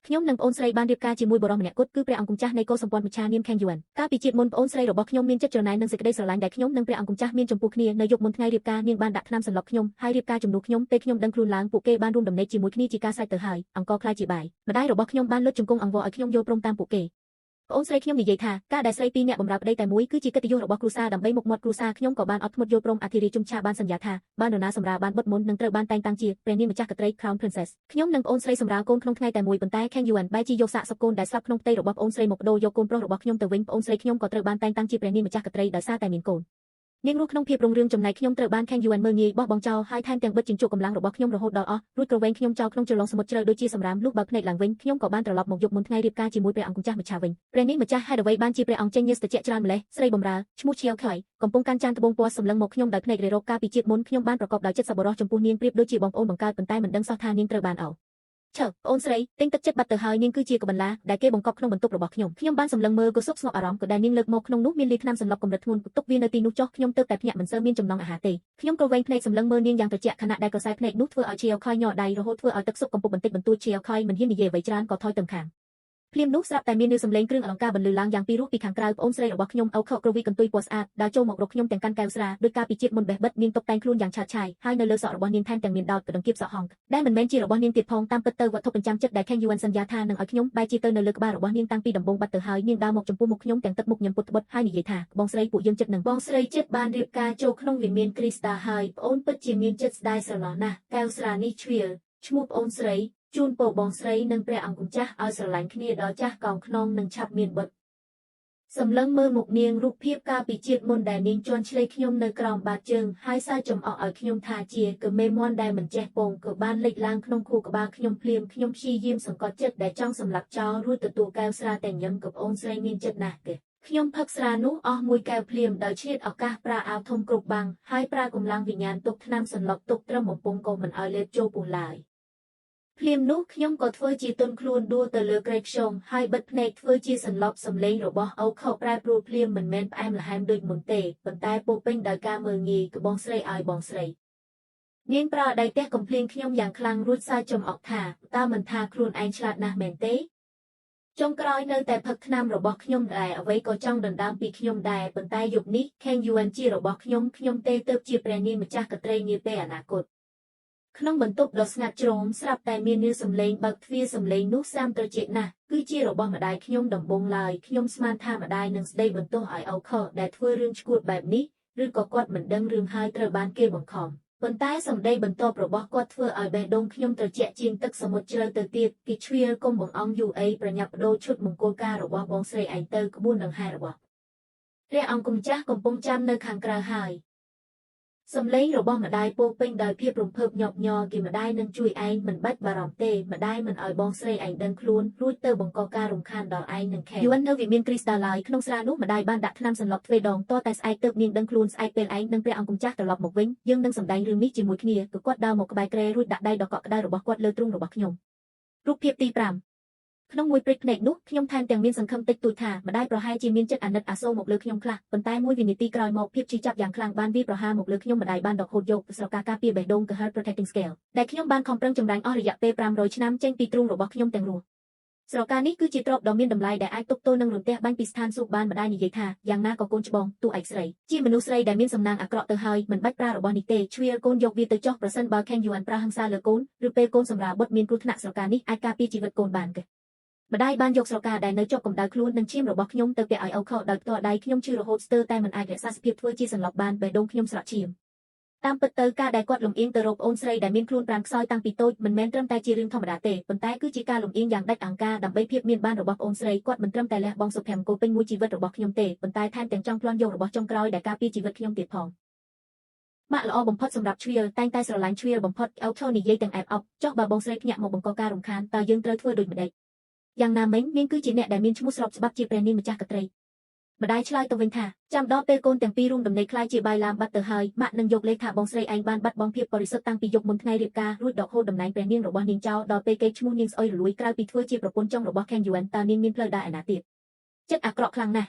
ខ្ញុំនិងប្អូនស្រីបានរៀបការជាមួយបុរសម្នាក់គត់គឺព្រះអង្គម្ចាស់នៃកុលសម្ព័ន្ធមច្ឆានាមខេងយួនកាលពីជាតិមុនប្អូនស្រីរបស់ខ្ញុំមានចិត្តច្រណែននឹងសេចក្តីស្រឡាញ់ដែលខ្ញុំនិងព្រះអង្គម្ចាស់មានចំពោះគ្នានៅយប់មុនថ្ងៃរៀបការនាងបានដាក់ថ្នាំសន្លប់ខ្ញុំហើយរៀបការជំនួសខ្ញុំពេលខ្ញុំដឹងខ្លួនឡើងពួកគេបានរួមដំណេកជាមួយគ្នាជាការស្រេចទៅហើយអង្គខ្លាចជាបាយម្ដាយរបស់ខ្ញុំបានលុតជង្គង់អង្វរឲ្យខ្ញុំយល់ព្រមតាមពួកគេប្អូនស្រីខ្ញុំនិយាយថាការដែលស្រីពីរនាក់បម្រើប្តីតែមួយគឺជាកិត្តិយសរបស់គ្រួសារដើម្បីមុខមាត់គ្រួសារខ្ញុំក៏បានអត់ធ្មត់យល់ព្រមអធិរាជជំឆាបានសន្យាថាបាននរណាសម្រាលបានបុតមុននឹងត្រូវបានតែងតាំងជាព្រះនាងម្ចាស់ក្សត្រី Crown Princess ខ្ញុំនិងប្អូនស្រីសម្រាលកូនក្នុងថ្ងៃតែមួយប៉ុន្តែខេងយួនបែរជាយកសាកសពកូនដែលស្លាប់ក្នុងផ្ទៃរបស់ប្អូនស្រីមកបដូរយកកូនប្រុសរបស់ខ្ញុំទៅវិញប្អូនស្រីខ្ញុំក៏ត្រូវបានតែងតាំងជាព្រះនាងម្ចាស់ក្សត្រីដោយសារតែមានកូននាងរស់ក្នុងភាពរុងរឿងចំណែកខ្ញុំត្រូវបានខេងយួនមើលងាយបោះបង់ចោលហើយថែមទាំងបិទជញ្ជក់កម្លាំងរបស់ខ្ញុំរហូតដល់អស់រួចក្រវែងខ្ញុំចោលក្នុងជ្រលងសមុទ្រជ្រៅដូចជាសម្រាមលុះបើកភ្នែកឡើងវិញខ្ញុំក៏បានត្រឡប់មកយប់មុនថ្ងៃរៀបការជាមួយព្រះអង្គម្ចាស់មច្ឆាវិញព្រះនាងម្ចាស់ហេតុអ្វីបានជាព្រះអង្គចេញញើសត្រជាក់ច្រើនម្លេះស្រីបំរើឈ្មោះឈៀវខៃកំពុងកាន់ចានត្បូងពណ៌សម្លឹងមកខ្ញុំដោយភ្នែករេរកកាលពីជាតិមុនខ្ញុំបានប្រកបដោយចិត្តសប្បុរសចំពោះនាងប្រៀបដូចជាបងប្អូនបង្កើតប៉ុន្តែមិនដឹងសោះថានាងត្រូវបានអោឈើប្អូនស្រីទិញទឹកចិត្តបាត់ទៅហើយនាងគឺជាកបន្លាដែលគេបង្កប់ក្នុងបន្ទប់របស់ខ្ញុំខ្ញុំបានសម្លឹងមើលក៏សុខស្ងប់អារម្មណ៍ក៏ដែលនាងលើកមកក្នុងនោះមានលាយថ្នាំសន្លប់កម្រិតធ្ងន់ទុកវានៅទីនោះចុះខ្ញុំទើបតែភ្ញាក់មិនសូវមានចំណង់អាហារទេខ្ញុំក៏វែងភ្នែកសម្លឹងមើលនាងយ៉ាងត្រជាក់ខណៈដែលក្រសែភ្នែកនោះធ្វើឲ្យឈៀវខយញ័រដៃរហូតធ្វើឲ្យទឹកស៊ុបកំពុះបន្តិចបន្តួចឈៀវខយមិនហ៊ាននិយាយអ្វីច្រើនក៏ថយទៅខាងភ្លាមនោះស្រាប់តែមាននឿសំឡេងគ្រឿងអលង្ការបន្លឺឡើងយ៉ាងពីរោះពីខាងក្រៅប្អូនស្រីរបស់ខ្ញុំអោខក្រវីកន្ទុយពណ៌ស្អាតដើរចូលមករកខ្ញុំទាំងកាន់កែវស្រាដោយការពីជាតិមុនបេះបិទនាងតុបតែងខ្លួនយ៉ាងឆើតឆាយហើយនៅលើសក់របស់នាងថែមទាំងមានដោតកដង្កៀបសក់ហង្សដែលមិនមែនជារបស់នាងទៀតផងតាមពិតទៅវត្ថុបញ្ចាំចិត្តដែលខេងយួនសន្យាថានឹងឲ្យខ្ញុំបែរជាទៅនៅលើក្បាលរបស់នាងតាំងពីដំបូងបាត់ទៅហើយនាងដើរមកចំពោះមុខខ្ញុំទាំងទឹកមុខញឹមពុតត្បុតហើយនិយាយថាបងស្រីពួកយើងចិត្តនឹងបងស្រីចិត្តបានរៀបការចូលក្នុងវិមានគ្រីស្តាហើយប្អូនពិតជាមានចិត្តស្ដាយស្រណោះណាស់កែវស្រានេះឆ្វៀលឈ្មោះប្អូនស្រីជូនពរបងស្រីនិងព្រះអង្គម្ចាស់ឲ្យស្រឡាញ់គ្នាដល់ចាស់កោងខ្នងនិងឆាប់មានបុត្រសម្លឹងមើលមុខនាងរូបភាពកាលពីជាតិមុនដែលនាងជន់ឈ្លីខ្ញុំនៅក្រោមបាតជើងហើយសើចំអកឲ្យខ្ញុំថាជាកមេមន់ដែលមិនចេះពងក៏បានលេចឡើងក្នុងខួរក្បាលខ្ញុំភ្លាមខ្ញុំព្យាយាមសង្កត់ចិត្តដែលចង់សម្លាប់ចោលរួចទទួលកែវស្រាតែញឹមกับអូនស្រីមានចិត្តណាស់គេខ្ញុំផឹកស្រានោះអស់មួយកែវភ្លាមដោយឆ្លៀតឱកាសប្រើអាវធំគ្រប់បាំងហើយប្រើកម្លាំងវិញ្ញាណទុកថ្នាំសន្លប់ទុកត្រឹមបំពង់ក៏មិនឲ្យលេបចូលពោះឡើយភ្លាមនោះខ្ញុំក៏ធ្វើជាទុនខ្លួនដួលទៅលើក្រែខ្យងហើយបិទភ្នែកធ្វើជាសន្លប់សំឡេងរបស់អូខប្រែប្រួលភ្លាមមិនមែនផ្អែមល្ហែមដូចមុនទេប៉ុន្តែពោពេញដោយការមើលងាយក្បងស្រីឲ្យបងស្រីនាងប្រើដៃទះកំភ្លៀងខ្ញុំយ៉ាងខ្លាំងរួចសើចចំអកថាតើមិនថាខ្លួនឯងឆ្លាតណាស់មែនទេចុងក្រោយនៅតែផឹកថ្នាំរបស់ខ្ញុំដែរអ្វីក៏ចង់ដណ្ដើមពីខ្ញុំដែរប៉ុន្តែយប់នេះខេងយួនជារបស់ខ្ញុំខ្ញុំទេទើបជាព្រះនាងម្ចាស់ក្សត្រីនាពេលអនាគតក្នុងបន្ទប់ដ៏ស្ងាត់ជ្រោមស្រាប់តែមាននឿសំឡេងបើកទ្វារសំឡេងនោះសាមត្រជាក់ណាស់គឺជារបស់ម្ដាយខ្ញុំដំបូងឡើយខ្ញុំស្មានថាម្ដាយនឹងស្ដីបន្ទោសឲ្យអូខដែលធ្វើរឿងឈួតបែបនេះឬក៏គាត់មិនដឹងរឿងហើយត្រូវបានគេបង្ខំប៉ុន្តែសម្ដីបន្ទាប់របស់គាត់ធ្វើឲ្យបេះដូងខ្ញុំត្រជាក់ជាងទឹកសមុទ្រជ្រៅទៅទៀតគេឆ្វៀលគុំបង្អង់យូរអីប្រញាប់បដូរឈុតមង្គលការរបស់បងស្រីឯងទៅក្បួនដង្ហែរបស់ព្រះអង្គម្ចាស់កំពុងចាំនៅខាងក្រៅហើយសំឡេងរបស់ម្ដាយពោពេញដោយភាពរំភើបញាប់ញ័រគេម្ដាយនឹងជួយឯងមិនបាច់បារម្ភទេម្ដាយមិនឲ្យបងស្រីឯងដឹងខ្លួនរួចទៅបង្កការរំខានដល់ឯងនឹងខេយួននៅវិមានគ្រីស្តាឡើយក្នុងស្រានោះម្ដាយបានដាក់ថ្នាំសន្លប់ទ្វេដងតតែស្អែកទើបនាងដឹងខ្លួនស្អែកពេលឯងនិងព្រះអង្គម្ចាស់ត្រឡប់មកវិញយើងនឹងសម្ដែងរឿងនេះជាមួយគ្នាគឺគាត់ដើរមកក្បែរគ្រែរួចដាក់ដៃដ៏កក់ក្ដៅរបស់គាត់លើទ្រូងរបស់ខ្ញុំរូបភាពទី5ក្នុងមួយព្រឹកភ្នែកនោះខ្ញុំថែមទាំងមានសង្ឃឹមតិចតួចថាម្ដាយប្រហែលជាមានចិត្តអាណិតអាសូរមកលើខ្ញុំខ្លះប៉ុន្តែមួយវិនាទីក្រោយមកភាពឈឺចាប់យ៉ាងខ្លាំងបានវាយប្រហារមកលើខ្ញុំម្ដាយបានដកហូតយកស្រកាការពារបេះដូង The Heart Protecting Scale ដែលខ្ញុំបានខំប្រឹងចម្រាញ់អស់រយៈពេល500ឆ្នាំចេញពីទ្រូងរបស់ខ្ញុំទាំងរស់ស្រកានេះគឺជាទ្រព្យដ៏មានតម្លៃដែលអាចទប់ទល់នឹងរន្ទះបាញ់ពីស្ថានសួគ៌បានម្ដាយនិយាយថាយ៉ាងណាក៏កូនច្បងតួឯកស្រីជាមនុស្សស្រីដែលមានសំណាងអាក្រក់ទៅហើយមិនបាច់ប្រើរបស់នេះទេឆ្វៀលកូនយកវាទៅចុះប្រសិនបើខេងយួនប្រើហិង្សាលើកូនឬពេលកូនសម្រាលបុត្រមានគ្រោះថ្នាក់ស្រកានេះអាចការពារជីវិតកូនបានគេម្ដាយបានយកស្រកាដែលនៅជាប់កម្ដៅខ្លួននិងឈាមរបស់ខ្ញុំទៅពាក់ឲ្យអូខដោយផ្ទាល់ដៃខ្ញុំឈឺរហូតស្ទើរតែមិនអាចរក្សាសភាពធ្វើជាសន្លប់បានបេះដូងខ្ញុំស្រក់ឈាមតាមពិតទៅការដែលគាត់លំអៀងទៅរកប្អូនស្រីដែលមានខ្លួនប្រាណខ្សោយតាំងពីតូចមិនមែនត្រឹមតែជារឿងធម្មតាទេប៉ុន្តែគឺជាការលំអៀងយ៉ាងដាច់អង្ការដើម្បីភាពមានបានរបស់ប្អូនស្រីគាត់មិនត្រឹមតែលះបង់សុភមង្គលពេញមួយជីវិតរបស់ខ្ញុំទេប៉ុន្តែថែមទាំងចង់ប្លន់យករបស់ចុងក្រោយដែលការពារជីវិតខ្ញុំទៀតផងម៉ាក់ល្អបំផុតសម្រាប់ឆ្វៀលតែងតែស្រឡាញ់ឆ្វៀលបំផុតអូខនិយាយទាំងអែបអប់ចុះបើបងស្រីភ្ញាក់មកបង្កការរំខានតើយើងត្រូវធ្វើដូចម្តេចយ៉ាងណាមិញនាងគឺជាអ្នកដែលមានឈ្មោះស្របច្បាប់ជាព្រះនាងម្ចាស់ក្សត្រីម្ដាយឆ្លើយទៅវិញថាចាំដល់ពេលកូនទាំងពីររួមដំណេកខ្លាយជាបាយឡាមបាត់ទៅហើយម៉ាក់នឹងយកលេខថាបងស្រីឯងបានបាត់បង់ភាពបរិសុទ្ធតាំងពីយប់មុនថ្ងៃរៀបការរួចដកហូតតំណែងព្រះនាងរបស់នាងចោលដល់ពេលគេឈ្មោះនាងស្អុយរលួយក្រៅពីធ្វើជាប្រពន្ធចុងរបស់ខេងយួនតើនាងមានផ្លូវដើរឯណាទៀតចិត្តអាក្រក់ខ្លាំងណាស់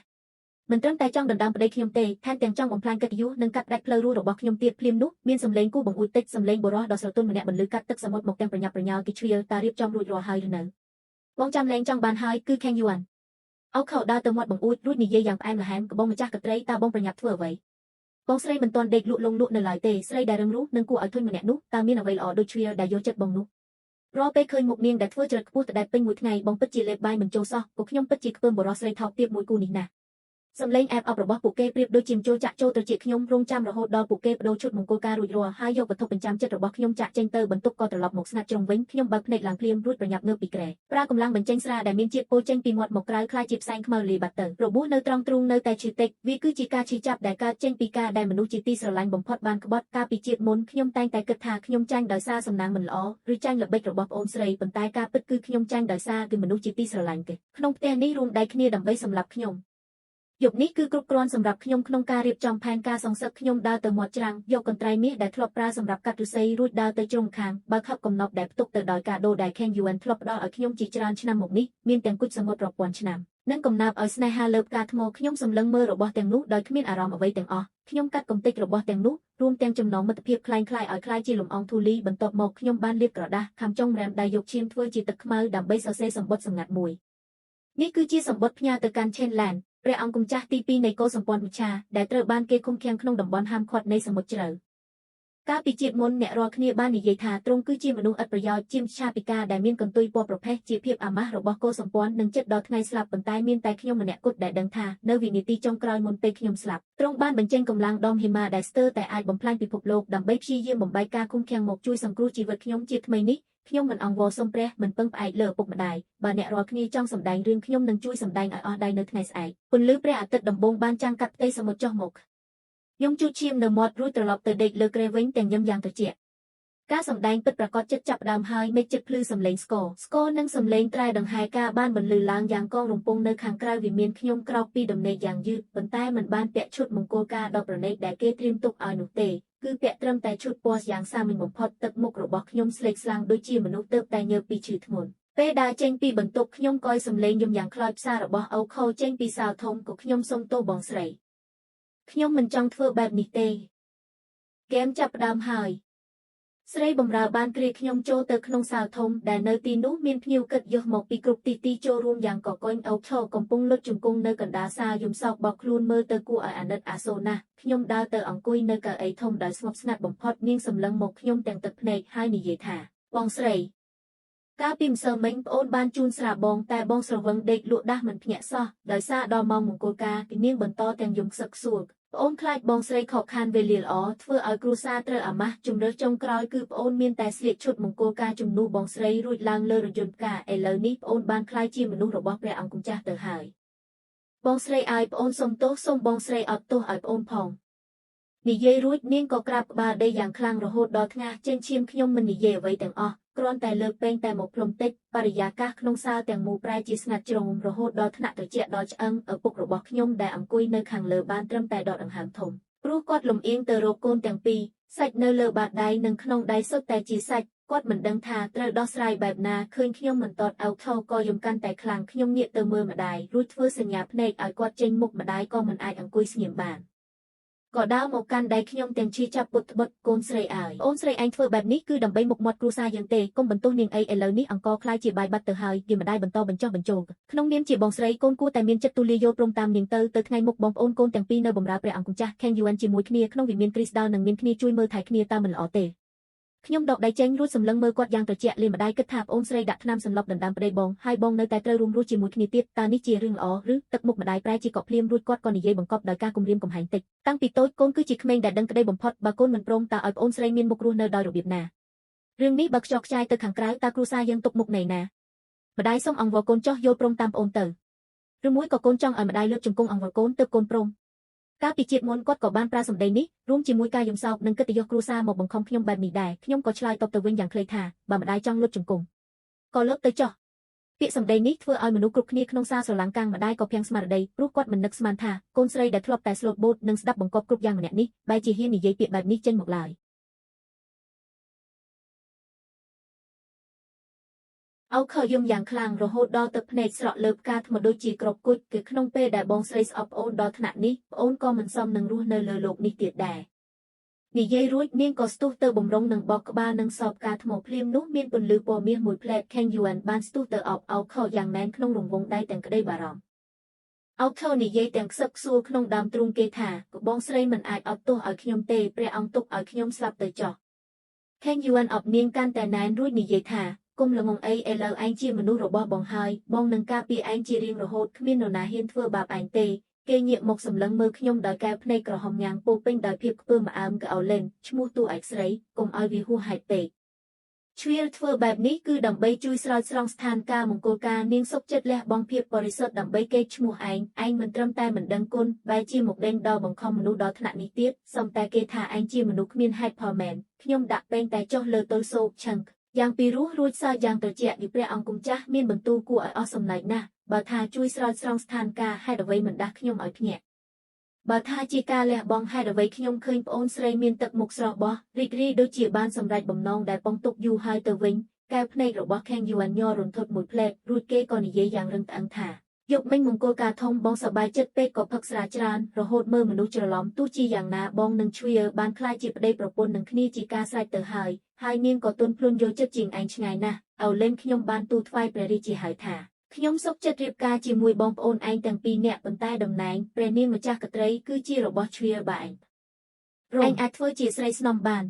មិនត្រឹមតែចង់ដណ្ដើមប្តីខ្ញុំទេថែមទាំងចង់បំផ្លាញកិត្តិយសនិងកាត់ផ្ដាច់ផ្លូវរស់របស់ខ្ញុំទៀតភ្លាមនោះមានសំឡេងគូបង្អួចតិចសំឡេងបុរសដ៏ស្រទន់ម្នាក់បន្លឺកាត់ទឹកសមុទ្រមកទាំងប្រញាប់ប្រញាល់គេឆ្វៀលតារៀបចំរួចរាល់ហើយឬនៅ បងចាំលែងចង់បានហើយគឺខេងយួនអោខោដើរទៅមាត់បង្អួចរួចនិយាយយ៉ាងផ្អែមល្ហែមក្បងម្ចាស់កត្រីតើបងប្រញាប់ធ្វើអ្វីបងស្រីមិនទាន់ដេកលក់លងលក់នៅឡើយទេស្រីដែលរឹងរូសនិងគួរឲ្យធុញម្នាក់នោះតើមានអ្វីល្អដូចជ្រៀលដែលយកចិត្តបងនោះរាល់ពេលឃើញមុខនាងដែលធ្វើចរិតខ្ពស់តដែលពេញមួយថ្ងៃបងពិតជាលេបបាយមិនចូលសោះក៏ខ្ញុំពិតជាខ្ពើមបរិសស្រីថោកទាបមួយគូនេះណាស់សំឡេងអែបអបរបស់ពួកគេប្រៀបដូចជាចូលចាក់ចូលត្រចៀកខ្ញុំរងចាំរហូតដល់ពួកគេបដូរឈុតមង្គលការរួចរាល់ហើយយកវត្ថុបញ្ចាំចិត្តរបស់ខ្ញុំចាក់ចេញទៅបន្ទប់ក៏ត្រឡប់មកស្ងាត់ជ្រុងវិញខ្ញុំបើកភ្នែកឡើងភ្លាមរួចប្រញាប់ងើបពីគ្រែប្រើកម្លាំងបញ្ចេញស្រាដែលមានជាតិពុលចេញពីមាត់មកក្រៅក្លាយជាផ្សែងខ្មៅលាយបាត់ទៅរបួសនៅត្រង់ទ្រូងនៅតែឈឺតិចវាគឺជាការឈឺចាប់ដែលកើតចេញពីការដែលមនុស្សជាទីស្រឡាញ់បំផុតបានក្បត់កាលពីជាតិមុនខ្ញុំតែងតែគិតថាខ្ញុំចាញ់ដោយសារសំណាងមិនល្អឬចាញ់ល្បិចរបស់ប្អូនស្រីប៉ុន្តែការពិតគឺខ្ញុំចាញ់ដោយសារគឺមនុស្សជាទីស្រឡាញ់គេក្នុងផ្ទះនេះរួមដៃគ្នាដើម្បីសម្លាប់ខ្ញុំយប់នេះគឺគ្រប់គ្រាន់សម្រាប់ខ្ញុំក្នុងការរៀបចំផែនការសងសឹកខ្ញុំដើរទៅមាត់ច្រាំងយកកន្ត្រៃមាសដែលធ្លាប់ប្រើសម្រាប់កាត់ឫស្សីរួចដើរទៅជ្រុងខាងបើកហឹបកំណប់ដែលផ្ទុកទៅដោយកាដូដែលខេងយួនធ្លាប់ផ្ដល់ឲ្យខ្ញុំជាច្រើនឆ្នាំមកនេះមានទាំងគុជសមុទ្ររាប់ពាន់ឆ្នាំនិងកំណាបឲ្យស្នេហាលើផ្កាថ្មខ្ញុំសម្លឹងមើលរបស់ទាំងនោះដោយគ្មានអារម្មណ៍អ្វីទាំងអស់ខ្ញុំកាត់កំទេចរបស់ទាំងនោះរួមទាំងចំណងមិត្តភាពคล้ายៗឲ្យคล้ายជាលំអងធូលីបន្ទាប់មកខ្ញុំបានលាបក្រដាសខាំចុងម្រាមដៃយកឈាមធ្វើជាទឹកខ្មៅដើម្បីសរសេរសម្បត្តិសម្ងាត់មួយនេះគឺជាសម្បត្តិផ្ញើទៅកាន់ឆេនឡានព្រះអង្គម្ចាស់ទី2នៃកោសម្ព័ន្ធវិឆាដែលត្រូវបានគេឃុំឃាំងក្នុងតំបន់ហាមឃាត់នៃសមុទ្រជ្រៅកាលពីជាតិមុនអ្នករាល់គ្នាបាននិយាយថាទ្រង់គឺជាមនុស្សឥតប្រយោជន៍ជាមច្ឆាពិការដែលមានកន្ទុយពណ៌ប្រផេះជាភាពអាម៉ាស់របស់កោសម្ព័ន្ធនិងចិត្តដល់ថ្ងៃស្លាប់ប៉ុន្តែមានតែខ្ញុំម្នាក់គត់ដែលដឹងថានៅវិនាទីចុងក្រោយមុនពេលខ្ញុំស្លាប់ទ្រង់បានបញ្ចេញកម្លាំងដុំហេម៉ាដែលស្ទើរតែអាចបំផ្លាញពិភពលោកដើម្បីព្យាយាមបំបែកការឃុំឃាំងមកជួយសង្គ្រោះជីវិតខ្ញុំជាថ្មីនេះខ្ញុំមិនអង្វរសុំព្រះមិនពឹងផ្អែកលើឪពុកម្ដាយបើអ្នករាល់គ្នាចង់សម្ដែងរឿងខ្ញុំនឹងជួយសម្ដែងឲ្យអស់ដៃនៅថ្ងៃស្អែកពន្លឺព្រះអាទិត្យដំបូងបានចាំងកាត់ផ្ទៃសមុទ្រចុះមកខ្ញុំជូតឈាមនៅមាត់រួចត្រឡប់ទៅដេកលើគ្រែវិញទាំងញឹមយ៉ាងត្រជាក់ការសម្ដែងពិតប្រាកដចិត្តចាប់ផ្ដើមហើយមេឃចិត្តភ្លឺសំឡេងស្គរស្គរនិងសំឡេងត្រែដង្ហែការបានបន្លឺឡើងយ៉ាងកងរំពងនៅខាងក្រៅវិមានខ្ញុំក្រោកពីដំណេកយ៉ាងយឺតប៉ុន្តែមិនបានពាក់ឈុតមង្គលការដ៏ប្រណីតដែលគេត្រៀមទុកឲ្យនោះទេគឺពាក់ត្រឹមតែឈុតពណ៌យ៉ាងសាមញ្ញបំផុតទឹកមុខរបស់ខ្ញុំស្លេកស្លាំងដូចជាមនុស្សទើបតែញើបពីឈឺធ្ងន់ពេលដើរចេញពីបន្ទប់ខ្ញុំកយសំឡេងយំយ៉ាងខ្លោចផ្សារបស់អូខូចេញពីសាលធំក៏ខ្ញុំសុំទោសបងស្រីខ្ញុំមិនចង់ធ្វើបែបនេះទេហ្គេមចាប់ផ្ដើមហើយស្រីបំរើបានគ្រាខ្ញុំចូលទៅក្នុងសាលធំដែលនៅទីនោះមានភ្ញៀវកិត្តិយសមកពីគ្រប់ទីទីចូលរួមយ៉ាងកកុញអូខូកំពុងលុតជង្គង់នៅកណ្ដាលសាលយំសោកបោកខ្លួនមើលទៅគួរឲ្យអាណិតអាសូរណាស់ខ្ញុំដើរទៅអង្គុយនៅកៅអីធំដោយស្ងប់ស្ងាត់បំផុតនាងសម្លឹងមកខ្ញុំទាំងទឹកភ្នែកហើយនិយាយថាបងស្រីកាលពីម្សិលមិញប្អូនបានជូនស្រាបងតែបងស្រវឹងដេកលក់ដាស់មិនភ្ញាក់សោះដោយសារដល់ម៉ោងមង្គលការពីនាងបន្តទាំងយំខ្សឹកខ្សួលប្អូនខ្លាចបងស្រីខកខានវេលាល្អធ្វើឲ្យគ្រួសារត្រូវអាម៉ាស់ជំរើសចុងក្រោយគឺប្អូនមានតែស្លៀកឈុតមង្គលការជំនួសបងស្រីរួចឡើងលើរថយន្តផ្កាឥឡូវនេះប្អូនបានក្លាយជាមនុស្សរបស់ព្រះអង្គម្ចាស់ទៅហើយបងស្រីឲ្យប្អូនសុំទោសសូមបងស្រីអត់ទោសឲ្យប្អូនផងនិយាយរួចនាងក៏ក្រាបក្បាលដីយ៉ាងខ្លាំងរហូតដល់ថ្ងាសចេញឈាមខ្ញុំមិននិយាយអ្វីទាំងអស់គ្រាន់តែលើកពេងតែមកផ្លុំតិចបរិយាកាសក្នុងសាលទាំងមូលប្រែជាស្ងាត់ជ្រុងរហូតដល់ថ្នាក់ត្រជាក់ដល់ឆ្អឹងឪពុករបស់ខ្ញុំដែលអង្គុយនៅខាងលើបានត្រឹមតែដកដង្ហើមធំព្រោះគាត់លំអៀងទៅរកកូនទាំងពីរសាច់នៅលើបាតដៃនិងក្នុងដៃសុទ្ធតែជាសាច់គាត់មិនដឹងថាត្រូវដោះស្រាយបែបណាឃើញខ្ញុំមិនតតអោខោក៏យំកាន់តែខ្លាំងខ្ញុំងាកទៅមើលម្ដាយរួចធ្វើសញ្ញាភ្នែកឲ្យគាត់ចេញមុខម្ដាយក៏មិនអាចអង្គុយស្ងៀមបានក៏ដើរមកកាន់ដៃខ្ញុំទាំងឈឺចាប់ពុតត្បុតកូនស្រីអើយអូនស្រីឯងធ្វើបែបនេះគឺដើម្បីមុខមាត់គ្រួសារយើងទេកុំបន្ទោសនាងអីឥឡូវនេះអង្គខ្លាយជាបាយបាត់ទៅហើយយាម្ដាយបន្តបញ្ចុះបញ្ចូលក្នុងនាមជាបងស្រីកូនគួរតែមានចិត្តទូលាយយល់ព្រមតាមនាងទៅទៅថ្ងៃមុខបងប្អូនកូនទាំងពីរនៅបម្រើព្រះអង្គម្ចាស់ខេងយួនជាមួយគ្នាក្នុងវិមានគ្រីស្ដាល់នឹងមានគ្នាជួយមើលថែគ្នាតាមមិនល្អទេខ្ញុំដកដៃចេញរួចសម្លឹងមើលគាត់យ៉ាងត្រជាក់លាម្ដាយគិតថាប្អូនស្រីដាក់ថ្នាំសន្លប់ដណ្ដើមប្តីបងហើយបងនៅតែត្រូវរួមរស់ជាមួយគ្នាទៀតតើនេះជារឿងល្អឬទឹកមុខម្ដាយប្រែជាកក់ភ្លាមរួចគាត់ក៏និយាយបង្កប់ដោយការគំរាមកំហែងតិចតាំងពីតូចកូនគឺជាក្មេងដែលដឹងក្តីបំផុតបើកូនមិនព្រមតើឲ្យប្អូនស្រីមានមុខរស់នៅដោយរបៀបណារឿងនេះបើខ្ចោះខ្ចាយទៅខាងក្រៅតើគ្រួសារយើងទុកមុខណីណាម្ដាយសូមអង្វរកូនចោះយល់ព្រមតាមប្អូនទៅឬមួយក៏កូនចង់ឲ្យម្ដាយលើកជង្គង់អង្វរកូនទើបកូនព្រមកាលពីជាតិមុនគាត់ក៏បានប្រើសម្ដីនេះរួមជាមួយការយំសោកនិងកិត្តិយសគ្រួសារមកបង្ខំខ្ញុំបែបនេះដែរខ្ញុំក៏ឆ្លើយតបទៅវិញយ៉ាងខ្លីថាបើម្ដាយចង់លុតជង្គង់ក៏លើកទៅចុះពាក្យសម្ដីនេះធ្វើឲ្យមនុស្សគ្រប់គ្នាក្នុងសាលស្រឡាំងកាំងម្ដាយក៏ភាំងស្មារតីព្រោះគាត់មិននឹកស្មានថាកូនស្រីដែលធ្លាប់តែស្លូតបូតនិងស្ដាប់បង្គាប់គ្រប់យ៉ាងម្នាក់នេះបែរជាហ៊ាននិយាយពាក្យបែបនេះចេញមកឡើយអោខយំយ៉ាងខ្លាំងរហូតដល់ទឹកភ្នែកស្រក់លើផ្កាថ្មដូចជាក្របគុជគឺក្នុងពេលដែលបងស្រីស្អប់ប្អូនដល់ថ្នាក់នេះប្អូនក៏មិនសមនឹងរស់នៅលើលោកនេះទៀតដែរ និយាយរួចនាងក៏ស្ទុះទៅបំរុងនឹងបោកក្បាលនឹងសពការថ្មភ្លាមនោះមានពន្លឺពណ៌មាសមួយផ្លែតខេងយួនបានស្ទុះទៅអបអោខយ៉ាងណែនក្នុងរង្វង់ដៃទាំងក្តីបារម្ភអោខនិយាយទាំងខ្សឹបខ្សួលក្នុងដើមទ្រូងគេថាបងស្រីមិនអាចអត់ទោសឲ្យខ្ញុំទេព្រះអង្គទុកឲ្យខ្ញុំស្លាប់ទៅចោះខេងយួនអបនាងកាន់តែណែនរួចនិយាយថាគុំល្ងងអីឥឡូវឯងជាមនុស្សរបស់បងហើយបងនឹងការពារឯងជារៀងរហូតគ្មាននរណាហ៊ានធ្វើបាបឯងទេគេងាកមកសម្លឹងមើលខ្ញុំដោយកែវភ្នែកក្រហមញ៉ាំងពោពេញដោយភាពខ្ពើមអើមកៅលេនឈ្មោះតួឯកស្រីកុំឲ្យវាហួសហេតុពេកជ្រៀលធ្វើបែបនេះគឺដើម្បីជួយស្រោចស្រង់ស្ថានភាពមង្គលការនាងសុខចិត្តលះបង់ភាពបរិសុទ្ធដើម្បីគេឈ្មោះឯងឯងមិនត្រឹមតែមិនដឹងគុណបែរជាមកដេញដល់បង្ខំមនុស្សដល់ថ្នាក់នេះទៀតសំតែគេថាឯងជាមនុស្សគ្មានហេតុផលមែនខ្ញុំដាក់ពេងតែចុះលើទល់សោកឆឹងយ៉ាងពីរោះរួចសើយ៉ាងត្រជាក់ពីព្រះអង្គម្ចាស់មានបន្ទូលគួរឲ្យអស់សំណើចណាស់បើថាជួយស្រោចស្រង់ស្ថានភាពហេតុអ្វីមិនដាស់ខ្ញុំឲ្យភ្ញាក់បើថាជាការលះបង់ហេតុអ្វីខ្ញុំឃើញប្អូនស្រីមានទឹកមុខស្រស់បោះរីករាយដូចជាបានសម្រេចបំណងដែលពងទុកយូរហើយទៅវិញកែវភ្នែករបស់ខេងយួនញ័ររន្ធត់មួយផ្លែតរួចគេក៏និយាយយ៉ាងរឹងត្អឹងថាយកមិញមង្គលការធំបងសប្បាយចិត្តពេកក៏ផឹកស្រាច្រើនរហូតមើលមនុស្សច្រឡំទោះជាយ៉ាងណាបងនឹងជ្វាបានក្លាយជាប្តីប្រពន្ធនឹងគ្នាជាការស្រេចទៅហើយហើយនាងក៏ទន់ភ្លន់យល់ចិត្តជាងឯងឆ្ងាយណាស់ឪលេនខ្ញុំបានទូលថ្វាយព្រះរាជាហើយថាខ្ញុំសុខចិត្តរៀបការជាមួយបងប្អូនឯងទាំងពីរនាក់ប៉ុន្តែតំណែងព្រះនាងម្ចាស់ក្ត្រីគឺជារបស់ជ្វាបាឯងឯងអាចធ្វើជាស្រីស្នំបាន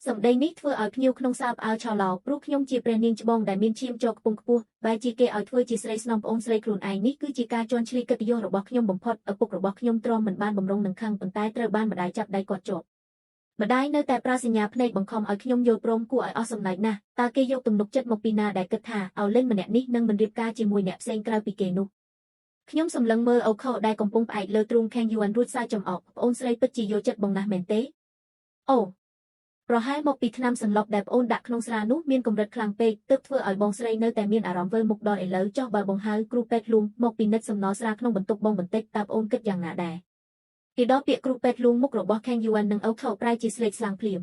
សម្ដីនេះធ្វើឲ្យភ្ញៀវក្នុងសាលផ្អើលឆោឡោព្រោះខ្ញុំជាព្រះនាងច្បងដែលមានឈាមជ័រខ្ពង់ខ្ពស់បែរជាគេឲ្យធ្វើជាស្រីស្នំប្អូនស្រីខ្លួនឯងនេះគឺជាការជន់ឈ្លីកិត្តិយសរបស់ខ្ញុំបំផុតឪពុករបស់ខ្ញុំទ្រាំមិនបានបំរុងនឹងខឹងប៉ុន្តែត្រូវបានម្ដាយចាប់ដៃគាត់ជាប់ម្ដាយនៅតែប្រើសញ្ញាភ្នែកបង្ខំឲ្យខ្ញុំយល់ព្រមគួរឲ្យអស់សំណើចណាស់តើគេយកទំនុកចិត្តមកពីណាដែលគិតថាឲ្យលេនម្នាក់នេះនឹងមិនរៀបការជាមួយអ្នកផ្សេងក្រៅពីគេនោះខ្ញុំសម្លឹងមើលអូខោដែលកំពុងផ្អែកលើទ្រូងខេងយួនរួចសើចចំអកប្អូនស្រីពិតជាយល់ចិត្តបងណាស់មែនទេអូប្រហែលមកពីថ្នាំសន្លប់ដែលប្អូនដាក់ក្នុងស្រានោះមានកម្រិតខ្លាំងពេកទើបធ្វើឲ្យបងស្រីនៅតែមានអារម្មណ៍វិលមុខដល់ឥឡូវចុះបើបងហៅគ្រូពេទ្យលួងមកពិនិត្យសំណល់ស្រាក្នុងបន្ទប់បងបន្តិចតើប្អូនគិតយ៉ាងណាដែរពីដល់ពាក្យគ្រូពេទ្យលួងមុខរបស់ខេងយួននិងអូខោប្រែជាស្លេកស្លាំងភ្លាម